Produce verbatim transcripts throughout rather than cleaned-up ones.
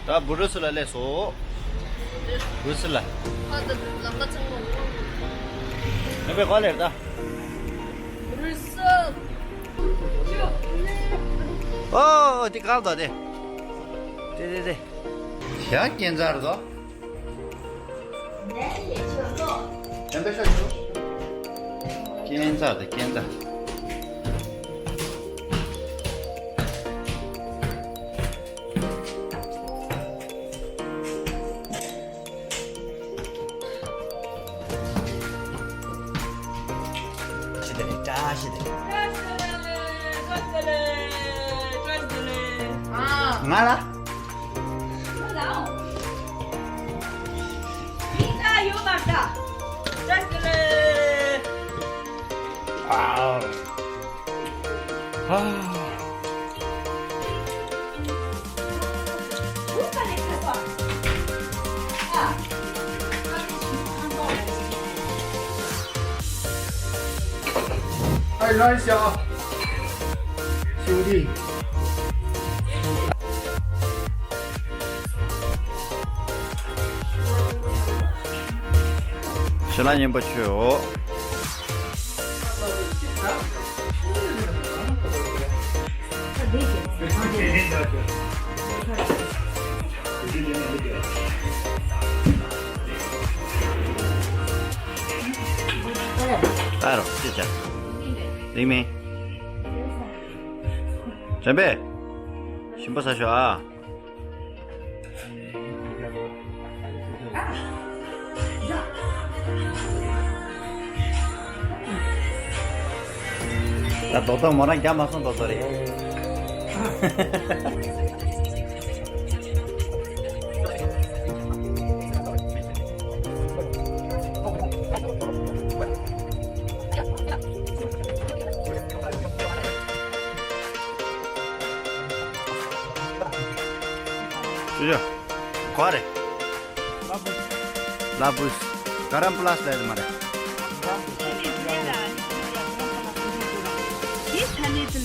ད་བུ་རུ་སུ་ལ་སླེབས་སོ། བུ་རུ་སུ་ལ། ཨ་ད་ལམ་ཁ་ཚང་མ། ཡང་པའི་གོ་ལེར་ད། བུ་རུ་སུ། ཨོ་དེ་གང་དོ་དེ། དེ་དེ་དེ། ཡ་སྐྱེན་ཚར་དོ། དེ་འདྲ་ཤོག་ཤོག་སྐྱེན་ཚར་དེ་སྐྱེན་ཚར། བཀྲ་ཤིས་བདེ་ལེགས། བཀྲ་ཤིས་བདེ་ལེགས། བཀྲ་ཤིས་བདེ་ལེགས། བཀྲ་ཤིས་བདེ་ལེགས། ང་ལ། ང་ལ། མི་ད་ཡོད་མ་ད། བཀྲ་ཤིས་བདེ་ལེགས། ཨ། ཨ། ཨ། ཨ། ཨ། ཨ། ཨ། ཨ། 哎，让一下啊，兄弟。 ཞལ་ལག་ཉན་པ་བྱོས། ད་རོགས་ཅི་བྱ། རིང་མིན། དྲན་པས། ཞིམ་པོ་ཟ་ཤོག་ཨ། ད་རྡོག་རྡོག་མོ་རང་རྒྱག་མ་སོང་། རྡོག་རྡོག་རེད། ཅི་ཡ། ག་རེ། ལ་བུས། ཀ་རམ་པ་ལ་སི་ལ་ཡ་མ་རེད།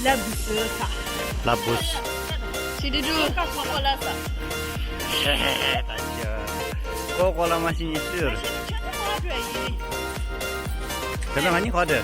ལ་བུས། ལ་བུས། ཞི་ཏི་ཀྲུ། ཀོ་ཀོ་ལ་ས། ཧེ་ཧེ་ཧེ། ད་ཅི། ཀོ་ཀོ་ལ་མ་ཤི་ནི་སུ་ཡོད་རེད། དེ་ལ་ང་གཉིས་ག་རེ།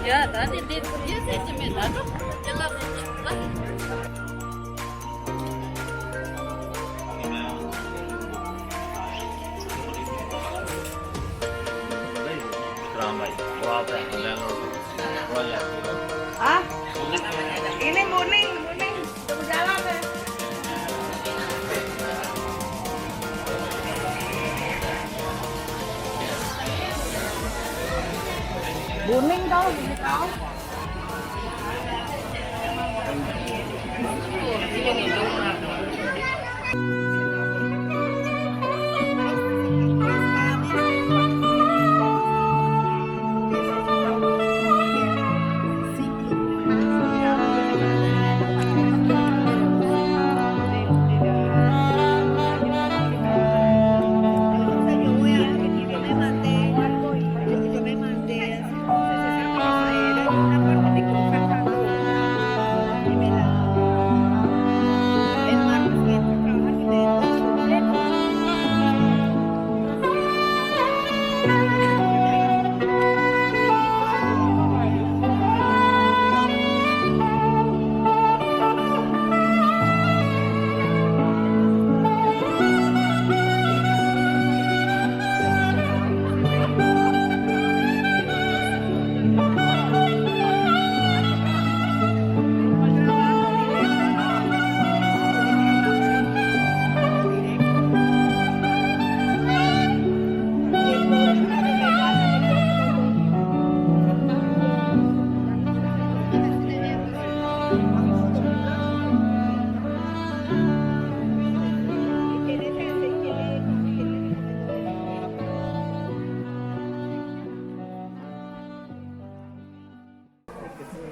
ཡ་ད་དེ་དེ་དེ་ཟེར་གྱི་མེད། ད་ནི་དེ་ལ་ཟེར་གྱི་ལ། ཨ། ཨི་ནི་མོར་ནིང་མོར་ནིང་། མོར་ནིང་ཀའོ།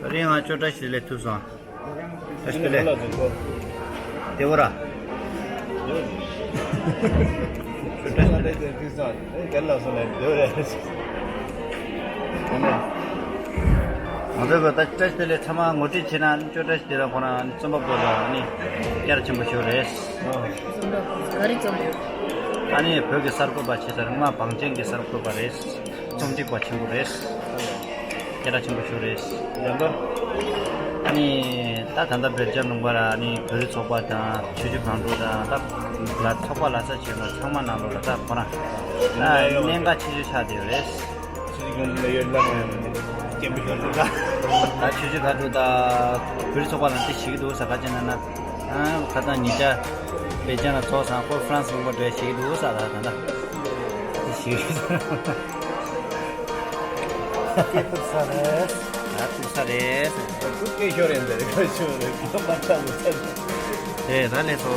ད་རིང་ང་ཅོ་བཀྲ་ཤིས་བདེ་ལེགས་ཐུག་སོང་། བཀྲ་ཤིས་བདེ་ལེགས། བདེ་པོ་ར། ང་ཚོས་ད་བཀྲ་ཤིས་བདེ་ལེགས་ཚང་མ་ངོ་སྤྲོད་བྱས་ན་ཅོ་བཀྲ་ཤིས་བདེ་ལེགས་ཁོ་རང་རྩོམ་པ་པོ་ལ་ནི་བསྐྱར་ཆེན་པོ་ཞུ་རེད། ག་རེ་རྩོམ་པ། ཨ་ནི་བོད་ཀྱི་གསར་འགོད་པ་ཆེ་ཆེར་སྔ་བང་ཆེན་གྱི་གསར་འགོད་པ་རེད། རྩོམ་སྒྲིག་པ་ཆེན་པོ་རེད། སྐད་གྲགས་ཆེན་པོ་ཞིག་རེད། ཡང་ན། ཨ་ནི་ད་ད་ལྟ་སྦེལ་ཇམ་ལུང་པ་ལ་ཨ་ནི་བོད་རིགས་ཚོགས་པ་དང་ཆུ་བཞི་སྒང་དྲུག་དང་ད་ལ་ཚོགས་པ་ལ་ས་བྱས་ན་ཚང་མ་ནང་ལོགས་ལ་ད་ཁོ་རང་ད་གནད་འགག་ཆེ་ཤོས་ཆགས་བསྡད་ཡོད་རེད། ཆུ་བཞི་སྒང་དྲུག་ལ་ཡོད་ལ་མ་ཡོད་ན་སྐྱེན་པོ་ཤོར་འདུག་ད། ད་ཆུ་བཞི་སྒང་དྲུག་ད་བོད་རིགས་ཚོགས་པ་ལ་འདི་བྱེད་ཀྱི་འདུག་ས་ག་ཅི་ན་ན། ཨ་ཁ་སང་ཉིན་ཆ་པེ་ཅན་ལ་ཚོགས་སང་ཁོ་ཧྥ་རན་སི་ལུང་པ་འགྲོ་ཡ་བྱེད་ཀྱི་འདུག་ས་ད་ད་ད་ད་ཞིག་སྐྱེ་ཐུབ་ས་རེད། ད་ཐུག་ས་རེད། ཁོ་སྐད་ཤོར་ཡིན་ཟེར་ཁ་ཤོར་རེད་ཁོ་མ་ཆགས་ལ་ཚར། དེ་ད་ལས་སོ།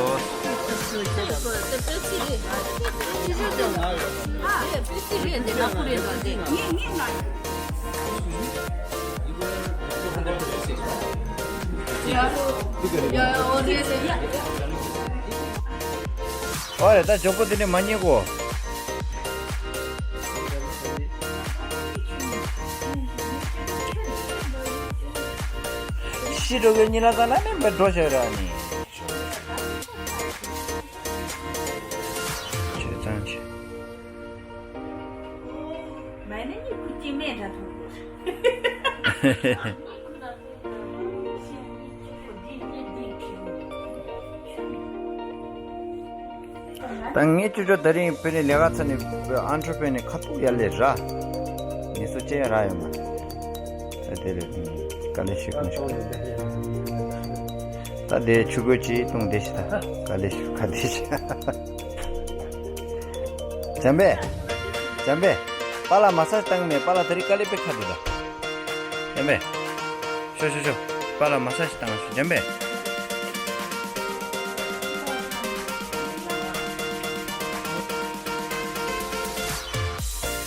ཨོ་རེད་ད་ཇོ་ཀོ་དེ་ནས་མ་རྙེད་གོ། ཤི་འགྲོ་གི་ཉིན་ལ་ད་ན་ནས་འབད་འགྲོ་བྱ་ར་ནི། ཆོས་ཚང་ཆེ། མ་ནི་ཁུ་ཅི་མེད་འདྲ་ཐོང་གོ། ད་ངས་ཅོ་ཅོ་ད་རིང་བོད་ནས་ལས་ཀ་ཚར་ནས་ཨན་ཁྲོ་བོད་ནས་ཁ་ཐུག་ཡར་ལས་ར། ངལ་གསོ་བྱེད་ཡ་རག་ཡོད་མ་རེད། ད་དེ་རེད། དཀའ་ལས་ཞིག་གང་ཞིག་ད་དེ་ཆུ་གོས་ཅིག་བཏུང་བསྡད་ཤི་ད་དཀའ་ལས་ཞིག་ག་བསྡད་ཤི། འཇམ་པས། འཇམ་པས། པཱ་ལགས་མ་སཱ་ཇི་བཏང་མེད། པཱ་ལགས་ད་རིང་དཀའ་ལས་དཔེ་ཁག་འདུག་ད། འཇམ་པས། ཤོ་ཤོ་ཤོ། པཱ་ལགས་མ་སཱ་ཇི་བཏང་ཤོ་འཇམ་པས།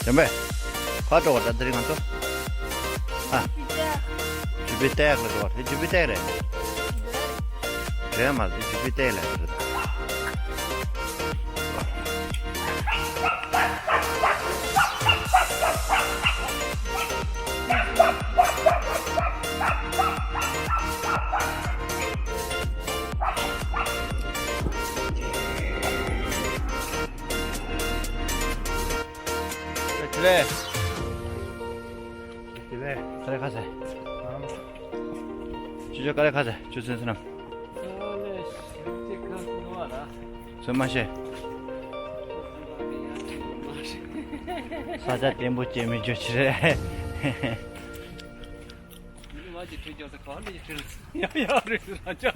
འཇམ་པས། ཕར་འགྲོ་བ་ད་དེ་རིང་ང་ཚོ། ཨ། ཇུ་པི་ཏེར་ལ་འགྲོ་བ་དེ་ཇུ་པི་ཏེར་རེད། རེད་མ་རེད་ཇུ་པི་ཏེར་ལ་རེད། དེ་ལས། དེ་ལས། ཁ་ལས་ཁ་ཟེ། ཅུ་ཅུ་ཁ་ལས་ཁ་ཟེ། ཅུ་ཚན་སུ་ནམ། ཚོད་མ་ཤེས། ས་ཆ་བརྟན་པོ་སྐྱེ་མི་འཇོ་ཆི་རེད། ཡ་ཡ་རེད་ར་ཅག་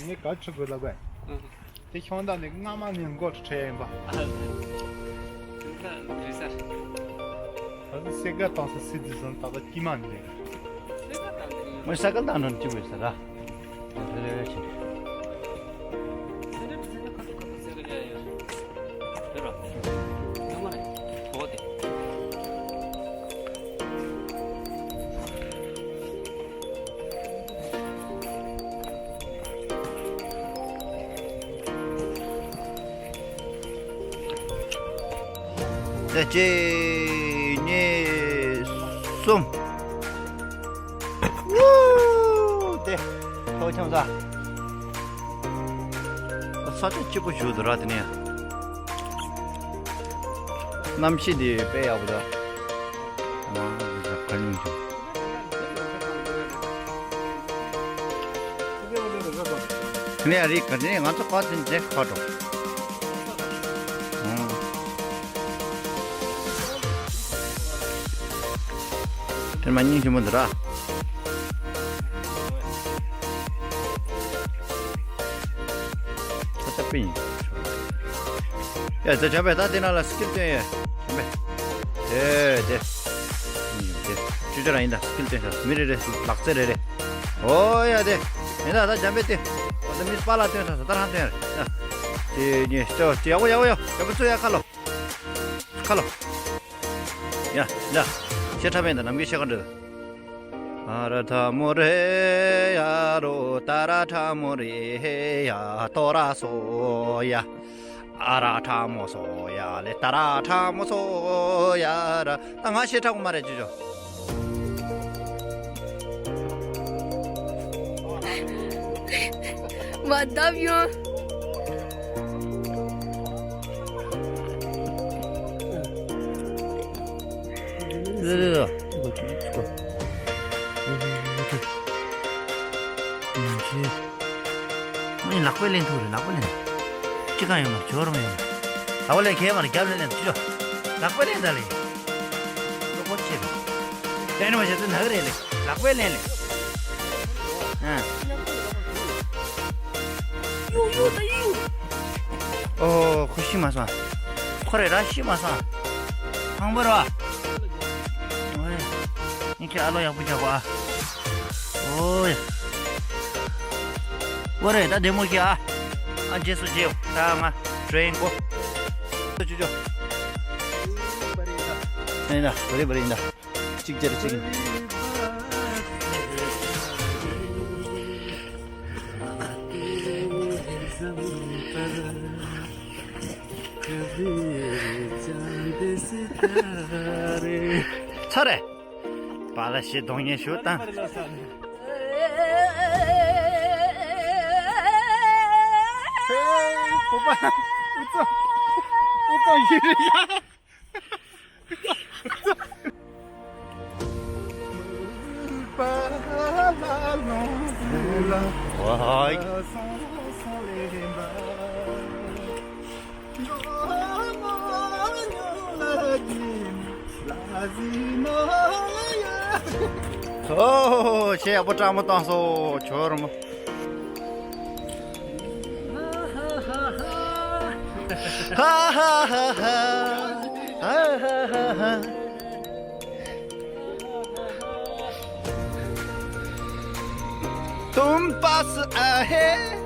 ངས་ག་ཆུ་དགོས་ལབ་པས། དེ་ཤོང་ད་ནི་སྔ་མ་ནས་མགོ་ཁྲེ་ཡིན་པ། ད་ཚོ་སེ་ག་བཏང་ས་སི་ཛི་སོན་ད་ལྟ་དཀྱིལ་མ་ནས། མོས་ས་ག་བཏང་ནོ་ཅི་དགོས་ས་ར། རེ་རེ་རེ་བྱེད། ད་གཅིག་གཉིས་གསུམ། ཝུའུ། དེ། ཐོག་ཆང་ས། ས་ཆ་སྐྱིད་པོ་ཞིག་འདུག་ར་དེ་ནས། གནམ་གཤིས་འདི་དཔེ་ཡག་པོ་འདུག་ཨ་ནི་ས་ཁ་ཉུང་ཆུང་། དེ་ནས་ཡ་རིགས་ག་དེ་ནས་ང་ཚོ་ཁ་ཚན་མཇལ་ཁ་འགྲོ། ཨང་། ཚེར་མ་སྙིང་རྗེ་མོ་འདུག་ར། ད་ལྟ་པི་ཡིན། ཡ་ད་བྱམས་པས་ད་དེ་ནང་ལ་སི་ཀིལ་སྟོན་ཡོད། བྱམས་པས། དེ་དེ། དེ་ཅུ་ཅུ་རང་ཡིན་ད། སི་ཀིལ་སྟོན་ཤག་མི་རེ་རེ་ལག་རྩལ་རེ་རེ། ཨོ་ཡ་དེ། ཡིན་ད་ད་བྱམས་པས་དེ། ད་མི་སྤ་ལ་སྟོན་ཤག་ད་རང་སྟོན་ཡ། ཡ། དེ་ནས་ཡག་པོ་ཡག་པོ་ཡག་པོ་ཡག་པོ་ཚུ་ཡ་ཁ་ལོ། ཁ་ལོ། ཡ། ཡ། ཤེས་ཁྲ་བན་དང་ནམ་མཁའི་ཤེལ་དཀར་འདྲ། ཨ་ར་ཁྲ་མོ་རེ་ཡ་རོ། ཏ་ར་ཁྲ་མོ་རེ་ཡ། ཏོ་ར་སོ་ཡ། ཨ་ར་ཁྲ་མོ་སོ་ཡ་ལེ། ཏ་ར་ཁྲ་མོ་སོ་ཡ་ར། ད་ང་ཤེས་ཁྲ་གོ་མ་རེད་ཅི་ཅོ། མ་བརྡབ་ཡོང་། ལག་པས་ལེན་ཐུབ་རེད། ལག་པས་ལེན། ཅི་གང་ཡོང་མ་ཇོ་རང་ཡོང་། ལག་པས་ལེན་མཁན་མ་རེད། རྒྱབ་ལེན་ལེན་ཅི་ཅོ། ལག་པས་ལེན་ད་ལེ། ལོ་གོ་ཆེ་རེད། ལེན་མ་བྱེད་ཚུལ་ན་གི་རེད་ལེ། ལག་པས་ལེན་ལེ། ཨ། ཡུ་ཡུ་ད་ཡུ། ཨོ་ཁོ་ཤི་མ་སོང་། ཁོ་རེ་ར་ཤི་མ་སོང་། ཧང་པོ་ར། ཨོ་ཡ། ངས་ཁྱེད་ཨ་ལོ་ཡག་པོ་རྒྱག་གོ་ཨ། ཨོ་ཡ། ཨོ་རེ་ད་བདེ་མོ་ཤི་ཨ། ཨ་རྗེས་སུ་མཇལ་ཡོང་། ད་ང་ཊེ་རེན་གོ། ཅོ་ཅོ་ཅོ། ཡིན་ད་བ་རེ་བ་རེ་ཡིན་ད། གཅིག་ཅར་གཅིག་ཡིན། ཚར་རེད། པཱ་ལགས་ཞེ་གདོང་ཉེས་ཞུ་དང་། ཧེ། བོད་པ། ཨུ་ཚོ། ཨུ་ཚོ་ཡིན་རེད་ཡ། ཝའི། ཨོ། ཆེ་ཡག་པོ་སྤྲང་མོ་བཏང་སོང་ཇོ་རང་མོ། ཧ་ཧ་ཧ་ཧ། ཧ་ཧ་ཧ་ཧ། ཏུམ་པ་སི་ཨ་ཧེ།